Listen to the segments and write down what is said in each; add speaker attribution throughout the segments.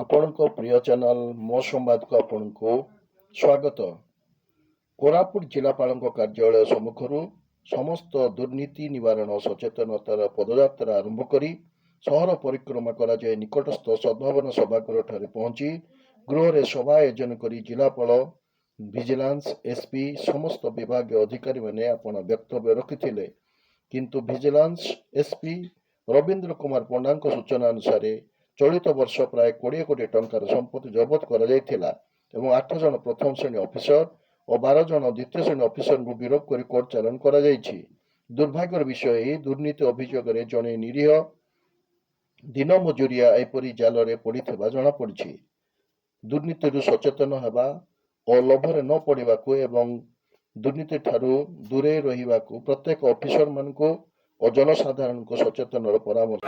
Speaker 1: ଆପଣଙ୍କ ପ୍ରିୟ ଚ୍ୟାନେଲ ମୋ ସମ୍ବାଦକୁ ଆପଣଙ୍କୁ ସ୍ୱାଗତ। କୋରାପୁଟ ଜିଲ୍ଲାପାଳଙ୍କ କାର୍ଯ୍ୟାଳୟ ସମ୍ମୁଖରୁ ସମସ୍ତ ଦୁର୍ନୀତି ନିବାରଣ ସଚେତନତାର ପଦଯାତ୍ରା ଆରମ୍ଭ କରି ସହର ପରିକ୍ରମା କରାଯାଇ ନିକଟସ୍ଥ ସଦ୍ଭାବନା ସଭାଗୃହଠାରେ ପହଞ୍ଚି ଗୃହରେ ସଭା ଆୟୋଜନ କରି ଜିଲ୍ଲାପାଳ, ଭିଜିଲାନ୍ସ ଏସ୍ପି, ସମସ୍ତ ବିଭାଗୀୟ ଅଧିକାରୀମାନେ ଆପଣା ବକ୍ତବ୍ୟ ରଖିଥିଲେ। କିନ୍ତୁ ଭିଜିଲାନ୍ସ ଏସ୍ପି ରବୀନ୍ଦ୍ର କୁମାର ପଣ୍ଡାଙ୍କ ସୂଚନା ଅନୁସାରେ ଚଳିତ ବର୍ଷ ପ୍ରାୟ 20 କୋଟି ଟଙ୍କାର ସମ୍ପତ୍ତି ଜବତ କରାଯାଇଥିଲା ଏବଂ ଆଠ ଜଣ ପ୍ରଥମ ଶ୍ରେଣୀ ଅଫିସର ଓ 12 ଜଣ ଦ୍ୱିତୀୟ ଶ୍ରେଣୀ ଅଫିସରଙ୍କୁ ଗିରଫ କରି କୋର୍ଟ ଚାଲାଣ କରାଯାଇଛି। ଦୁର୍ଭାଗ୍ୟର ବିଷୟ, ଏହି ଦୁର୍ନୀତି ଅଭିଯୋଗରେ ଜଣେ ନିରୀହ ଦିନ ମଜୁରିଆ ଏପରି ଜାଲରେ ପଡ଼ିଥିବା ଜଣାପଡ଼ିଛି। ଦୁର୍ନୀତିରୁ ସଚେତନ ହେବା ଓ ଲୋଭରେ ନ ପଡ଼ିବାକୁ ଏବଂ ଦୁର୍ନୀତିଠାରୁ ଦୂରେଇ ରହିବାକୁ ପ୍ରତ୍ୟେକ ଅଫିସରମାନଙ୍କୁ ଓ ଜନସାଧାରଣଙ୍କୁ ସଚେତନର ପରାମର୍ଶ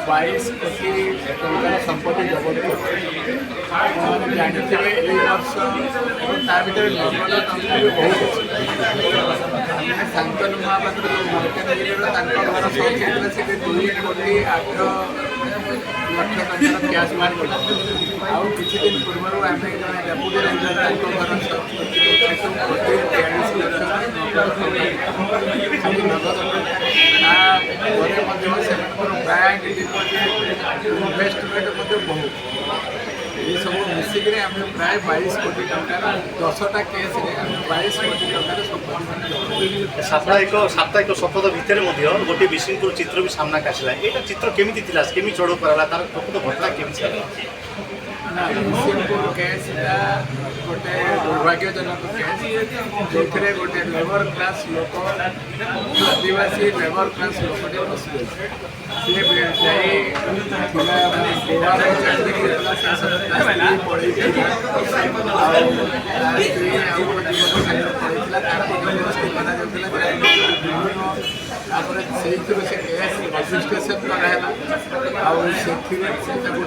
Speaker 2: 22 କୋଟି ଟଙ୍କାର ସମ୍ପତ୍ତି ଜବତ କରିଛି। ଆପଣମାନେ ଜାଣିଥିବେ, ଏଇ ବର୍ଷ ଏବଂ ତା ଭିତରେ ନଗଦ ଟଙ୍କା ବି ବହୁତ ଅଛି। ଆମେ ଶାନ୍ତନୁ ମହାପାତ୍ର ଯେଉଁ ମାଲକାନଗିରିର, ତାଙ୍କ ଘର ସର୍ଚ୍ଚ ହେଇଥିଲା, ସେଠି 2 କୋଟି 8 ଲକ୍ଷ ଟଙ୍କାର କ୍ୟାସ୍ ବାହାର କରିଥିଲେ। ଆଉ କିଛି ଦିନ ପୂର୍ବରୁ ଆମେ ଜଣେ ଡେପୁଟି ରେଞ୍ଜର, ତାଙ୍କ ଘର ସର୍ଚ୍ଚ କରିଥିଲୁ, ସେଠୁ କୋଟି 43 ଲକ୍ଷ ନଗଦ ଟଙ୍କା, ଖାଲି ନଗଦ ଟଙ୍କା। ତାପରେ ମଧ୍ୟ ସେମାନଙ୍କର ବ୍ୟାଙ୍କ ଡିପୋଜିଟ୍, ଇନଭେଷ୍ଟମେଣ୍ଟ ମଧ୍ୟ ବହୁତ। ଏସବୁ ମିଶିକିରି ଆମେ ପ୍ରାୟ 22 କୋଟି ଟଙ୍କାର, 10ଟା କେସ୍ରେ ଆମେ 22 କୋଟି ଟଙ୍କାର ସମ୍ପତ୍ତି ମାନେ ଜବତ କରିଛୁ।
Speaker 3: ସାପ୍ତାହିକ ଶପଥ ଭିତରେ ମଧ୍ୟ ଗୋଟିଏ ବିଶୃଙ୍ଖଳ ଚିତ୍ର ବି ସାମ୍ନାକୁ ଆସିଲା। ଏଇଟା ଚିତ୍ର କେମିତି ଥିଲା? କେମିତି ଚଢ଼ଉ କରାଗଲା? ତାର ପ୍ରକୃତ ଘଟଣା କେମିତି ଥିଲା?
Speaker 2: ନା, ବିଶିମପୁର କେସ୍ଟା ଗୋଟେ ଦୁର୍ଭାଗ୍ୟଜନକ କେସ୍, ଯେଉଁଥିରେ ଗୋଟେ ଲେବର କ୍ଲାସ୍ ଲୋକ, ଆଦିବାସୀ ଲେବର କ୍ଲାସ୍ ଲୋକଟେ ଫସିଯାଇଛି। ସିଏ ଯାଇ ଥିଲା, ମାନେ ଗୋଆରେ ଚାକିରି କରୁଥିଲା। ସେ ସମୟରେ ତା ସ୍ତ୍ରୀ ପଳେଇଥିଲା ଆଉ ତା ସ୍ତ୍ରୀ ଆଉ ଗୋଟେ ଯୁବକ ସାଙ୍ଗରେ ପଳେଇଥିଲା। ତାକୁ ଜବରଦସ୍ତି କରାଯାଉଥିଲା ବିଭିନ୍ନ। ତାପରେ ସେଇଥିରୁ ସେ କେସ୍ ରେଜିଷ୍ଟ୍ରେସନ କରାହେଲା ଆଉ ସେଥିରେ ସେ ତାକୁ